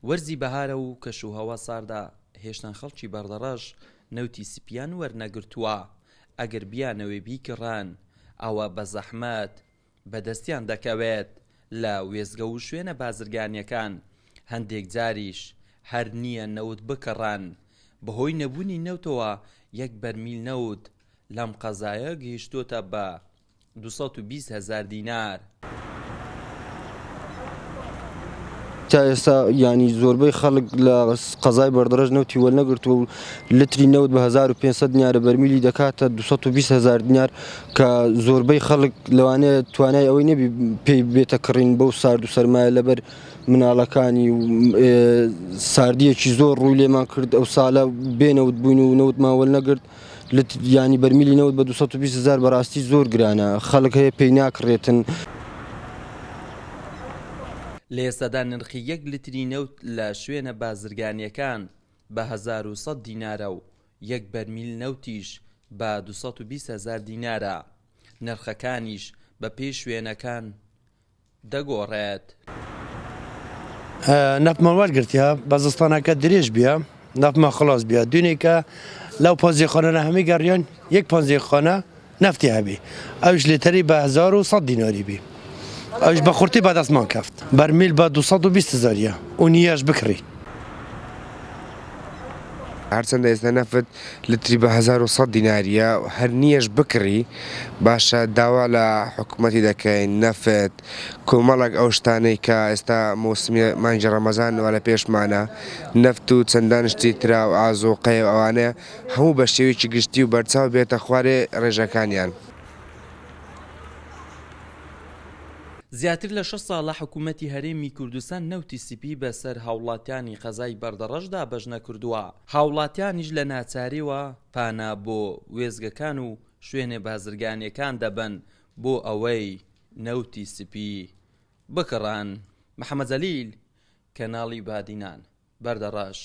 وەرزی بەهارە و کەشوهەوا ساردە، هێشتان خەڵکی بەردەڕەش نەوتی سپییان وەرنەگرتووە، ئەگەر بیانەوێ بیکڕن ئەوە بە زەحمەت بەدەستیان دەکەوێت لە وێستگە و شوێنە بازرگانییەکان، هەندێک جاریش هەر نییە نەوت بکڕن، بەهۆی نەبوونی نەوتەوە یەک بەرمیل نەوت لەم قەزایە گەیشتۆتە بە 220 هەزار دینار. تا ئێستا یانی زۆربەی خەڵک لە قەزای بەردەڕەش نەوتی وەرنەگرتووە و لتری نەوت بە 1500 دینارە بەرمیلی دەکاتە 220 هەزار دینار کە زۆربەی خەڵک لەوانەیە توانای ئەوەی نەبی پێی بێتە کڕین بەو سارد و سەرمایە لەبەر مناڵەکانی و ساردیەکی زۆر ڕووی لێمان کرد ئەو ساڵە بێ نەوت بووین و نەوتمان وەرنەگرت ینی بەرمیلی نەوت بە 220 هزار بەڕاستی زۆر گرانە خەڵک هەیە پێی ناکڕێتن. لە ئێستادا نرخی یەک لتری نەوت لە شوێنە بازرگانییەکان بە 1100 دینارە و یەک بەرمیل نەوتیش بە 220 هەزار دینارە، نرخەکانیش بەپێی شوێنەکان دەگۆڕێت. نەفتمان وەرگرتیە بە زستانەکە درێژ بیە نەفتمان خلاص بیە دوێنێکە لەو پانزێخانە هەمی گەڕیان یەک پانزێخانە نەفتی هەبی ئەوش لێتەری بە 1100 دیناری بی ئەوش بە خورتی بەدەستمان کەفت بەرمیل بە 220 هزاریە و نیەش بکڕی. هەرچەندە ئێستا نەفت لتری بە 1100 دیناریە هەر نیەش بکڕی باشە داوا لە حکومەتی دەکەین نەفت کۆمەڵێک ئەو شتانەی کە ئێستا مۆسمی مانگی ڕەمەزان وە لە پێشمانە نەفت و چەندان شتی ترا و ئازوقەیە و ئەوانەیە هەموو بە شێوەیەکی گشتی و بەرچاو بێتە خوارێ ڕێژەکانیان. زیاتر لە شەش ساڵە حکومەتی هەرێمی کوردستان نەوتی سپی بەسەر هاوڵاتیانی قەزای بەردەڕەش دابەش نەکردووە، هاوڵاتیانیش لە ناچاریەوە پانا بۆ وێستگەکان و شوێنە بازرگانیەکان دەبەن بۆ ئەوەی نەوتی سپی بکڕن. محەمەد جەلیل، کەناڵی بادینان، بەردەڕەش.